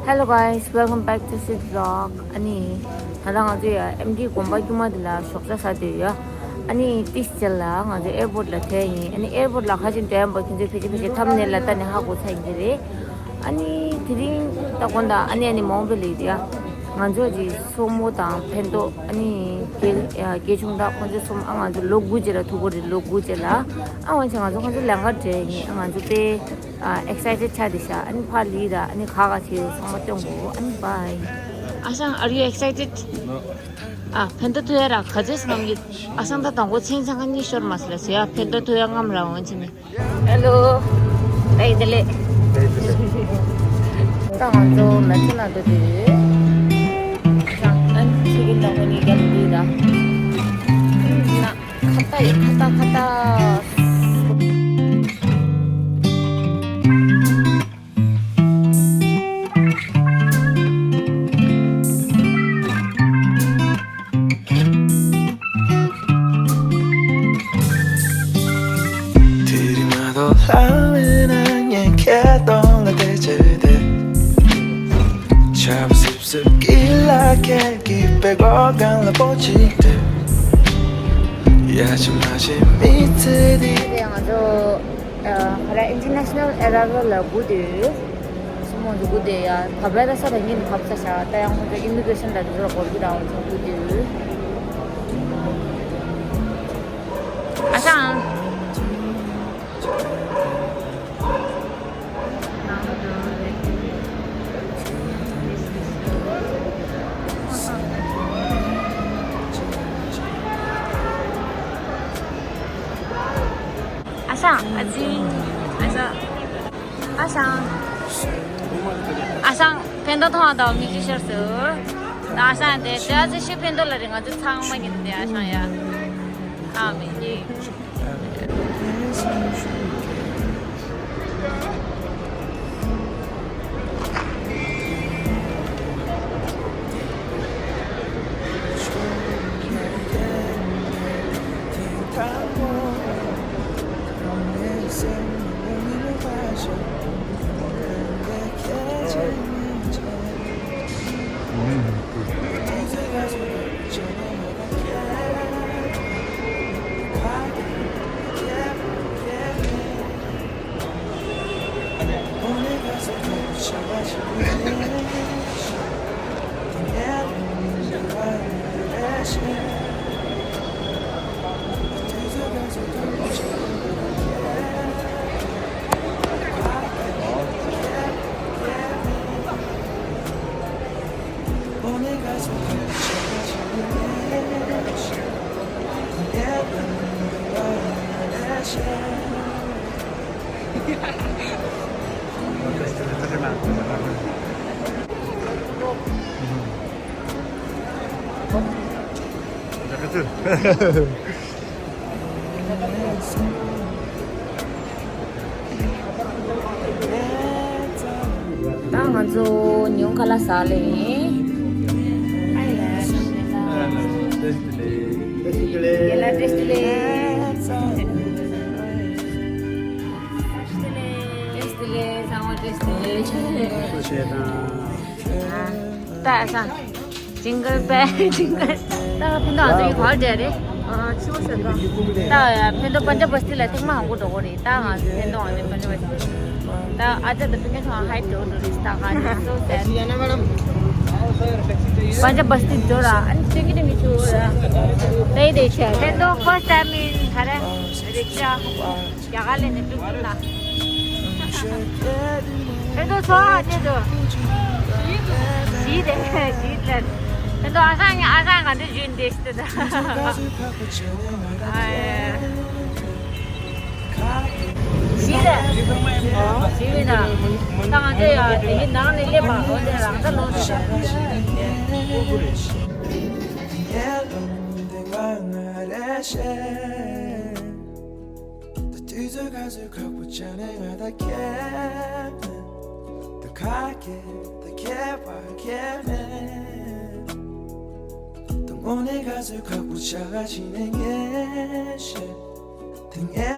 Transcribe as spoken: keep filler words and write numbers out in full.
Hello guys, welcome back to Sid Vlog. ཨ་ནི་ད་ལྟ་ང་ཚོ་ཡ་ཨེམ་ཊི་དགོན་པ་དཀྱུས་མ་དེ་ལ་ཞོགས་ཇ་ཟ་སྡོད་ཡོད། ཨ་ནི་ཏིས་ཅེ་ལ་ང་ཚོ་ཨེར་པོར་ཊི་ལ་ཐད་ཡིན། ཨ་ནི་ཨེར་པོར་ཊི་ལ་ག་ཅིག་འགྲོ་ཡམ་པ་ཁྱེད་ཚོས་ཕལ་ཆེར་ཕལ་ཆེར་ཐམ་ནེལ་ལ་ལྟ་ནས་ཧ་གོ་ཚར་ཡིན་གྱི་རེད། ཨ་ནི་དེ་རིང་ལྟ་དགོང་དག་ཨ་ནི་ཨ་ནི་མོང་བེ་ལི་དེ་ཡ་ང་ཚོ་གི་སོར་མོ་དང་ཕན་ཐོགས། ཨ་ནི་སྐད་སྐད་ཆུང་དག་ཁོང་ཚོ་གསུམ། ཨ་ང་ཚོ་ལོ་དགུ་རྗེས་ལ་ཐུག་གི་རེད། ལོ་དགུ་རྗེས་ལ། ཨ་ང་ཚོ་ང་ཚོ་ཁོང་ཚོ་ལས་ཀ་འདྲ་ཡིན། ཨ་ང་ཚོ་དཔེ་ཨ་ཨེག་སའི་ཊེཌ་ཆགས་བསྡད་ཤག་ཨ་ནི་ཕར་ལི་ར་ཨ་ནི་ག་ག་བྱས་ཚང་མ་སྟོན་དགོས། ཨ་ནི་བྷའི། ཨ་ཞང་are you excited? ཨ་ཕན་ཐོགས་ཐུབ་ཡ་ར་ག་ཚོད་སོང་གི། ཨ་ཞང་ད་དང་པོ་མཚན་ཚང་ཁ་གཉིས་ཤོར་མ་སོང་ལ་ཟེར་ཡ། ཕན་ཐོགས་ཐུབ་ཡ་རྔམ་ར་འོན་ཆེ་ནི། ཧེ་ལོ། བདེ་ལེགས། བདེ་ལེགས། ད་ང་ཚོ་མེ་ཊྲོ་ནང་འགྲོ་དུས། ཨ་ནི་ཆེ་གི་ནང་ཁོ་གཉིས་རྒྱབ་འདི་ར། ཁ་ཏ་ཡི་ཁ་ཏ་ཁ་ཏ། དེ་རིང་མ་གཏོགས་ལྷ་མེད་ན་ངས་ཁྱེད་གདོང་ལ་བལྟས་བྱས་བསྡད། ཆར་པ་སིབ་སིབ་ཀྱི་ལ་ཁད་ཀྱི་པད་གོག་སྒང་ལ་སྤོ་ཅིག་སྡོད། ཡ་ཆི་མ་ཆི་མི་ཚེ་འདི། དེ་ང་ཚོ་ཨ་ཧ་ར་ཨིན་ཊར་ནེ་ཤ་ནལ་ཨེར་པོར་ཊི་ལ་སྒུག་བསྡད་ཡོད། སོར་མོ་ཚོ་སྒུག་བསྡད་ཡ། བབས་པ་ད་ས་ར་ཉིན་བབས་ས་ཤ། ད་ཡང་ཁོང་ཚོ་ཨི་མི་གྷི་རེ་ཤན་ལ་དེ་ཚོ་ལ་སྒུག་བསྡད་ཡོད། ཨ་ཞང་། ཨ་ཞང་། ཨ་ཅི། ཨ་ཞང་། ཨ་ཞང་། ཨ་ཞང་། ཕན་ཐོགས་མཐོང་བ་དང་མིག་ཆུ་ཤོར་སོང་། ད་ཨ་ཞང་དེ་དེ་ཨ་ཅི་ཤི་ཕན་ཐོགས་ལ་རེད། ང་ཚོ་ཚང་མ་ཉིད་དེ་ཨ་ཞང་ཡ། ཨ་མི་གི། ད་ང་ཚོ་ཉུང་ཁ་ལ་ཟ་ལེ་ཡིན། ཡེ་ལ་ཏེས་ཏི་ལེ། ཏེས་ཏི་ལེ། ཏེས་ཏི་ལེ། ཚང་མ་ཏེས་ཏི་ལེ། ད་ས། ཇིང་གལ་བེལ་ཇིང་གལ། ད་ཕན་ཐོགས་ང་ཚོ་གི་ག་བར་བསྡད་རེད། ཨ་ཆུ་བོ་ཟེར་ག་ད་ཡ་ཕན་ཐོགས་པན་ཇབ་བ་སི་ཏི་ལ་ཐེངས་མ་ཧང་གོ་འགྲོ་གོ་རེད། ད་ང་ཚོ་ཕན་ཐོགས་ང་ཚོ་པན་ཇབ་བ་སི་ཏི། ད་ཨ་ཅག་ད་ཕན་ཐོགས་ཧའི་འགྲོ་འགྲོ་རེད། ད་ག་ནས་སོ་ཟེར། པན་ཇབ་བ་སི་ཏི་འགྲོ་ར། ཨ་ནི་སྟོན་གི་དེ་མི་ཆུ་ར། ད་ཡི་དེ་ཆ་ཕན་ཐོགས་first time in ག་རེ་རེད་ཤག་རྒྱ་གར་ལས་ནས་ཀྲུག་ཀྲུག་ན། ཨེ་ཏོ་ཚོ་ཨ་ཅེ་ཏོ། ཞི་དེ་ཞི་ལེར། ཨེ་ཏོ་ཨ་ཁང་ཨ་ཁང་ག་འདི་ཞུན་དེ་ཞི་དེ། ཞི་དེ། ཞི་བི་ན། ད་ང་ཚོ་ཡ་དེ་ནང་ནས་སླེབས་པ་འོ་དེ་རང་ད་ལོ་དེ། ད་དུས་ཚོད་ག་ཚོད་ཁག་པོ་ཆགས་ནས་ང་ད་ཁྱེད་མེད། ད་ཁ་ཁྱེད་ད་ཁྱེད་པ་ཁྱེད་མེད། ད་དངོས་གནས་ག་ཚོད་ཁག་པོ་ཆགས་ཀྱི་ནས་ངས་ཤེས། ད་ངས་